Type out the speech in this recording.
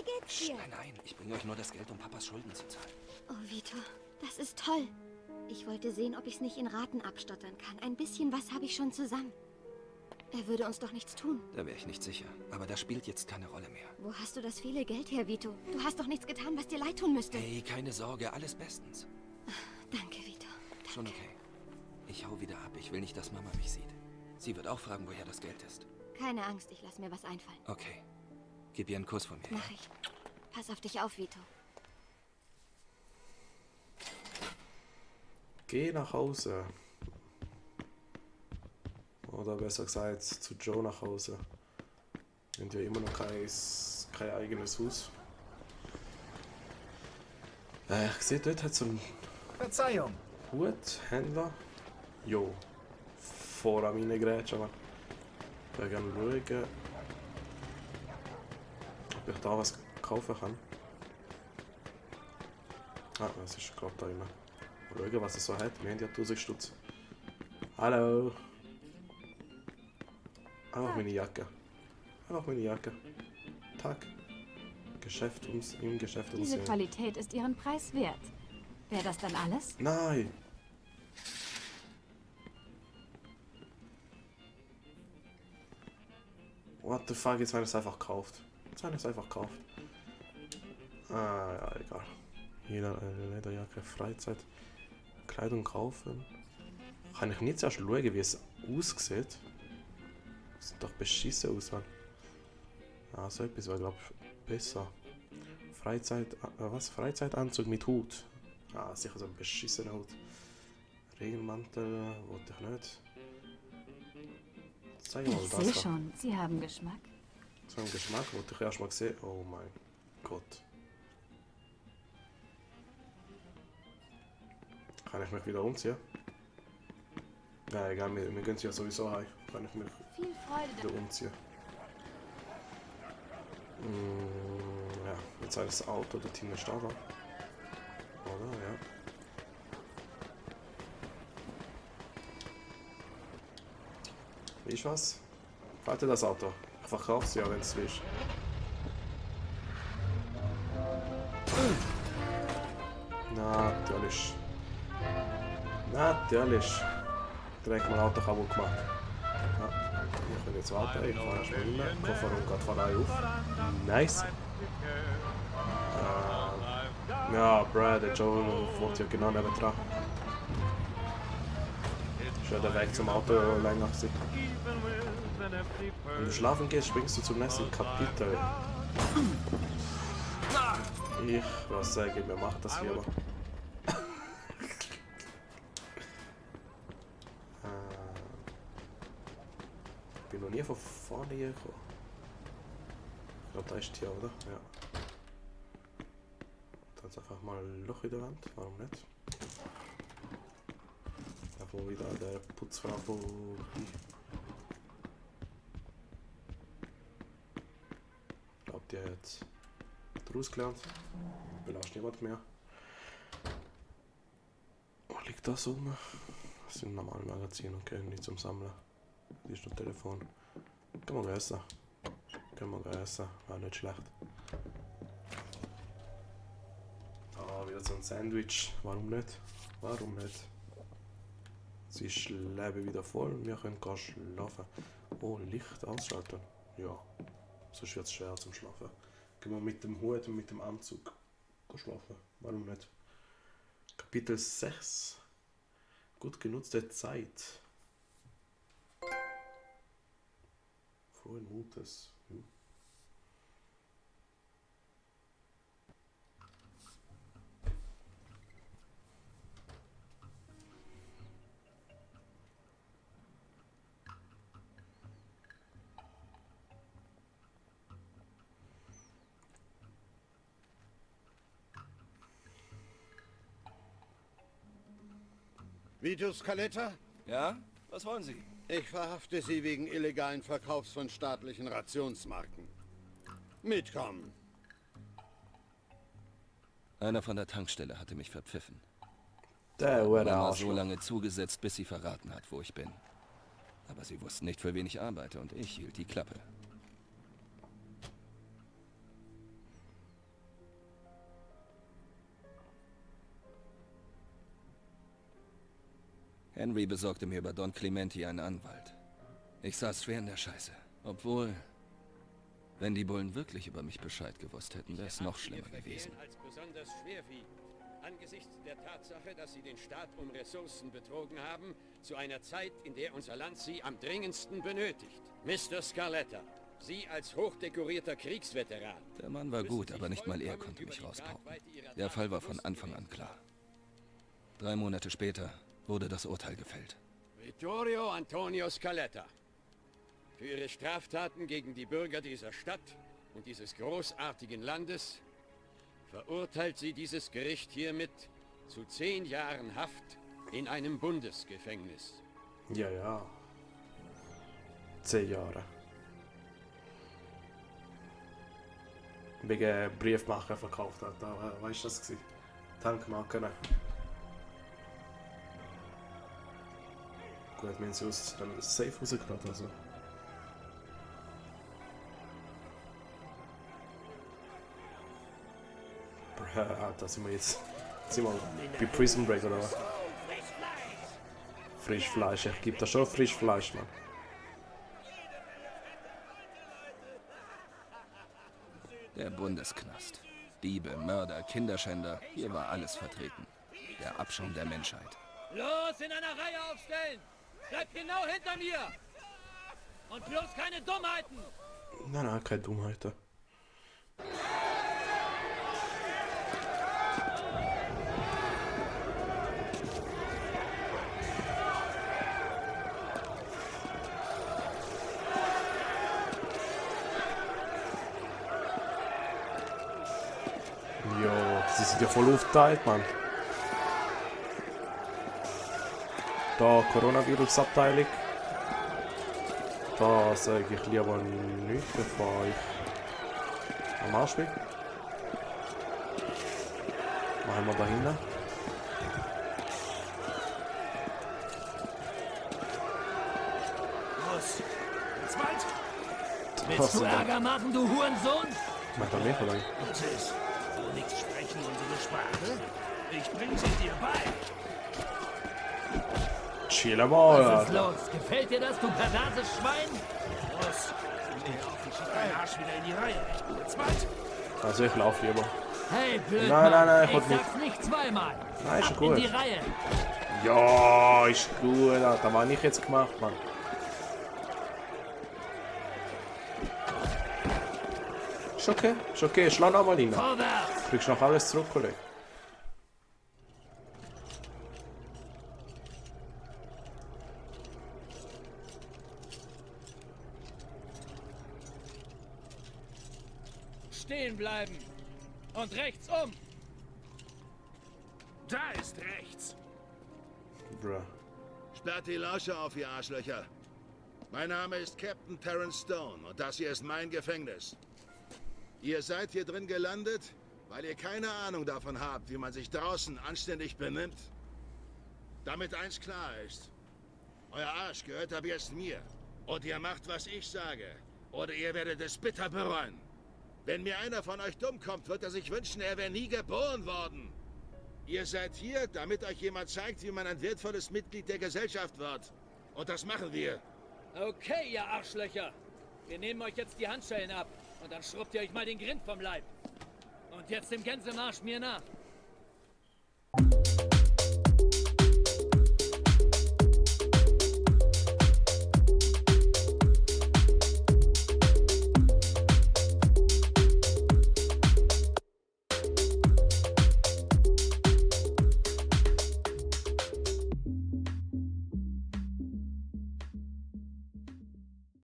geht's dir? Nein, ich bringe euch nur das Geld, um Papas Schulden zu zahlen. Oh, Vito, das ist toll. Ich wollte sehen, ob ich es nicht in Raten abstottern kann. Ein bisschen was habe ich schon zusammen. Er würde uns doch nichts tun. Da wäre ich nicht sicher. Aber das spielt jetzt keine Rolle mehr. Wo hast du das viele Geld her, Vito? Du hast doch nichts getan, was dir leid tun müsste. Hey, keine Sorge, alles bestens. Danke, Vito. Danke. Schon okay. Ich hau wieder ab. Ich will nicht, dass Mama mich sieht. Sie wird auch fragen, woher das Geld ist. Keine Angst, ich lasse mir was einfallen. Okay. Gib ihr einen Kuss von mir. Mach ich. Pass auf dich auf, Vito. Geh nach Hause. Oder besser gesagt, zu Joe nach Hause. Und ja immer noch kein eigenes Haus. Ich sehe, dort hat so ein Verzeihung. Huthändler. Jo. Vor an meine Grätsche, Mann. Ich würde gerne schauen, ob ich da was kaufen kann. Ah, das ist gerade da immer. Mal schauen, was es so hat. Wir haben ja 1000 Stutz. Hallo. Einfach meine Jacke. Einfach meine Jacke. Tag. Im Geschäft Diese umsehen. Qualität ist ihren Preis wert. Wäre das dann alles? Nein! What the fuck, jetzt habe ich es einfach gekauft. Ah, ja, egal. Jeder Lederjacke, Freizeit, Kleidung kaufen. Kann ich nicht zuerst schauen, wie es aussieht? Das sieht doch beschissen aus, Mann. Ah, so etwas wäre, glaube ich, besser. Freizeitanzug mit Hut. Ah, sicher so ein beschissener Hut. Regenmantel wollte ich nicht. Zeig mal Ich das sehe da. schon, Sie haben Geschmack. So einen Geschmack wollte ich erst mal sehen. Oh mein Gott. Kann ich mich wieder umziehen? Ja, egal, wir gehen ja sowieso heim. Kann ich mich Viel Freude wieder umziehen. Ja, jetzt habe ich das Auto dort hinten stehen. Oder? Ja. Weißt du was? Gefällt dir das Auto? Ich verkaufe es ja, wenn es willst. Natürlich. Natürlich. Direkt mein Auto kaputt gemacht. Ja, wir können jetzt warten. Ich fahre erstmal rein. Kofferraum geht von allein auf. Nice. Ja, Brad, der Joe wohnt ja genau neben dran. Ist ja der Weg zum Auto länger gewesen. Wenn du schlafen gehst, springst du zum nächsten Kapitel. Ich was sagen, wir machen das hier aber. Ich bin noch nie von vorne hier gekommen. Ich glaube, da ist hier, oder? Ja. Da ist einfach mal ein Loch in der Wand, warum nicht? Da wo wieder der Putzfrau vorbei. Ich glaube, die hat daraus gelernt. Belastet niemand mehr. Wo liegt das rum? Das sind normale Magazine, okay, nicht zum Sammeln. Das ist nur Telefon. Können wir essen. War nicht schlecht. Ah, wieder so ein Sandwich. Warum nicht? Sie ist Leben wieder voll. Wir können gar schlafen. Oh, Licht ausschalten. Ja. Sonst wird es schwer zum Schlafen. Gehen wir mit dem Hut und mit dem Anzug schlafen. Warum nicht? Kapitel 6. Gut genutzte Zeit. Frohen Mutes. Vito Scaletta? Ja? Was wollen Sie? Ich verhafte Sie wegen illegalen Verkaufs von staatlichen Rationsmarken. Mitkommen. Einer von der Tankstelle hatte mich verpfiffen. Der war der Mama Arsch. so lange zugesetzt, bis sie verraten hat, wo ich bin. Aber sie wussten nicht, für wen ich arbeite, und ich hielt die Klappe. Henry besorgte mir über Don Clementi einen Anwalt. Ich saß schwer in der Scheiße. Obwohl, wenn die Bullen wirklich über mich Bescheid gewusst hätten, wäre es noch schlimmer gewesen. Als besonders schwerwiegend. Angesichts der Tatsache, dass sie den Staat um Ressourcen betrogen haben, zu einer Zeit, in der unser Land sie am dringendsten benötigt. Mr. Scarletta, Sie als hochdekorierter Kriegsveteran. Der Mann war gut, aber nicht mal er konnte mich rauspauken. Der Fall war von Anfang an klar. 3 Monate später wurde das Urteil gefällt. Vittorio Antonio Scaletta. Für Ihre Straftaten gegen die Bürger dieser Stadt und dieses großartigen Landes verurteilt Sie dieses Gericht hiermit zu 10 Jahren Haft in einem Bundesgefängnis. Ja, ja. 10 Jahre. Wegen Briefmarken verkauft hat. Weißt du das? Tankmarken. Gut, wir haben sie aus dem Safe rausgeladen. Also. Alter, sind wir jetzt. Sind wir bei Prison Break oder was? Frischfleisch, ich gebe da schon Frischfleisch, Mann. Der Bundesknast. Diebe, Mörder, Kinderschänder, hier war alles vertreten. Der Abschaum der Menschheit. Los, in einer Reihe aufstellen! Bleibt genau hinter mir! Und bloß keine Dummheiten! Nein, keine Dummheiten. Jo, sie sind ja voll aufgeteilt, Mann. Da Coronavirus-Abteilung. Da sage ich lieber nicht, bevor ich am Arsch bin. Machen wir da hinten. Los! Jetzt weit! Willst du Ärger machen, du Hurensohn? Meint er mich, oder? Was ist? Du nicht sprechen unsere Sprache? Ich bring sie dir bei. Chill mal, Was ist Alter. los? Gefällt dir das, du perverses Schwein? Los! Geh auf, ich schieb deinen Arsch wieder in die Reihe. Jetzt weit! Also ich lauf lieber. Hey, blöd, Nein, ich ich wollte nicht. sag's nicht zweimal. Nein, ist Ab schon in die gut. Reihe. Ja, ist gut, Alter. Was habe ich jetzt gemacht, Mann? Ist okay, schlag noch mal rein. Vorwärts! Du kriegst noch alles zurück, Kollege. Stehen bleiben. Und rechts um. Da ist rechts. Bruh. Sperrt die Lausche auf, ihr Arschlöcher. Mein Name ist Captain Terrence Stone und das hier ist mein Gefängnis. Ihr seid hier drin gelandet, weil ihr keine Ahnung davon habt, wie man sich draußen anständig benimmt. Damit eins klar ist. Euer Arsch gehört ab jetzt mir. Und ihr macht, was ich sage. Oder ihr werdet es bitter bereuen. Wenn mir einer von euch dumm kommt, wird er sich wünschen, er wäre nie geboren worden. Ihr seid hier, damit euch jemand zeigt, wie man ein wertvolles Mitglied der Gesellschaft wird. Und das machen wir. Okay, ihr Arschlöcher. Wir nehmen euch jetzt die Handschellen ab. Und dann schrubbt ihr euch mal den Grind vom Leib. Und jetzt im Gänsemarsch mir nach.